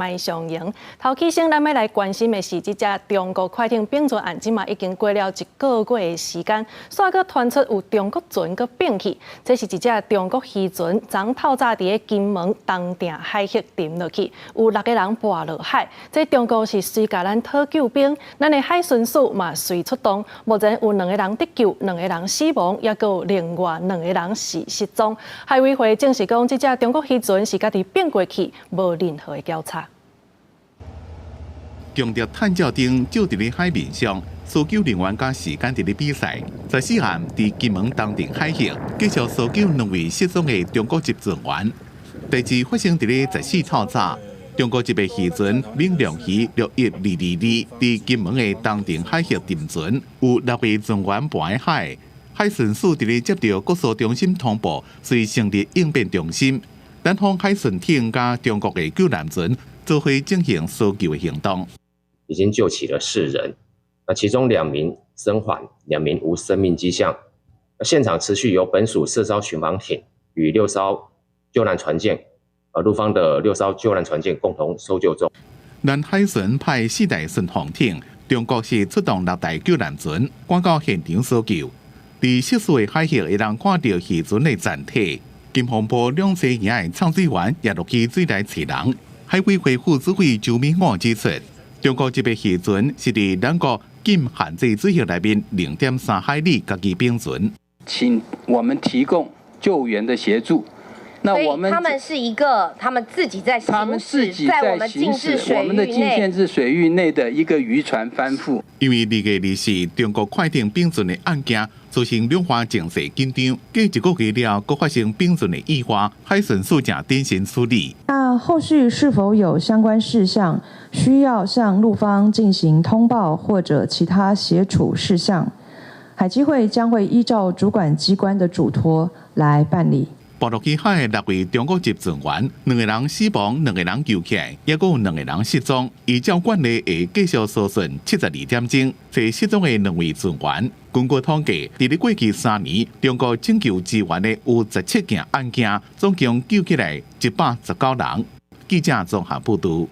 麥上榮。頭起先，咱欲來關心的是這隻中國快艇反船案，這馬已經過了一個月的時間，煞閣傳出有中國船閣變去。這是一隻中國漁船，昨透早佇金門東碇海域沉落去，有六個人跋落海。這中國是隨共咱討救兵，咱的海巡署嘛隨出動。目前有兩個人得救，兩個人死亡，抑閣有另外兩個人是失蹤。海委會證實講，這隻中國漁船是家己變過去，無任何的交叉。強烈探照燈照佇咧海面上，搜救人員佮時間佇咧比賽。14暗佇金門東碇海域，繼續搜救兩位失蹤的中國籍船員。代誌發生佇咧十四透早，中國籍的漁船銘良魚61222佇金門的東碇海域沉船，有六位船員跋海。海巡署佇咧接到國搜中心通報，隨成立應變中心，南方海巡艇佮中國的救難船做伙進行搜救的行動。已經救起了四人，那其中兩名生還，兩名無生命跡象。現場持續由本署四艘巡防艇與六艘救難船艦，陸方的六艘救難船艦共同搜救中。南海巡派四台巡防艇，中國是出動六台救難船，趕到現場搜救。佇涉事的海域，會當看著漁船的殘體。金峰埔兩棲營的潛水員也落去水內揣人。海委會副主委周明武指出，中國這個漁船是佇兩國禁限制水域內面0.3海里，家己反船。請我們提供救援的協助。那我們他們是一個，他們自己在行他們自己在我們行駛我們的禁限制水域內的一個漁船翻覆。因為2月24中國快艇反船的案件，造成兩岸情勢緊張。過一個月了，閣發生反船的意外，海巡署正謹慎處理。那後續是否有相關事項需要向陸方進行通報或者其他協處事項，海基會將會依照主管機關的囑託來辦理。跋落去海的六位中國籍船員，兩個人死亡，兩個人救起來，抑閣有兩個人失蹤。依照慣例會繼續搜尋72點鐘，揣失蹤的兩位船員。根據統計，佇咧過去3年，中國拯救支援的有17件案件，總共救起來119人。記者綜合報導。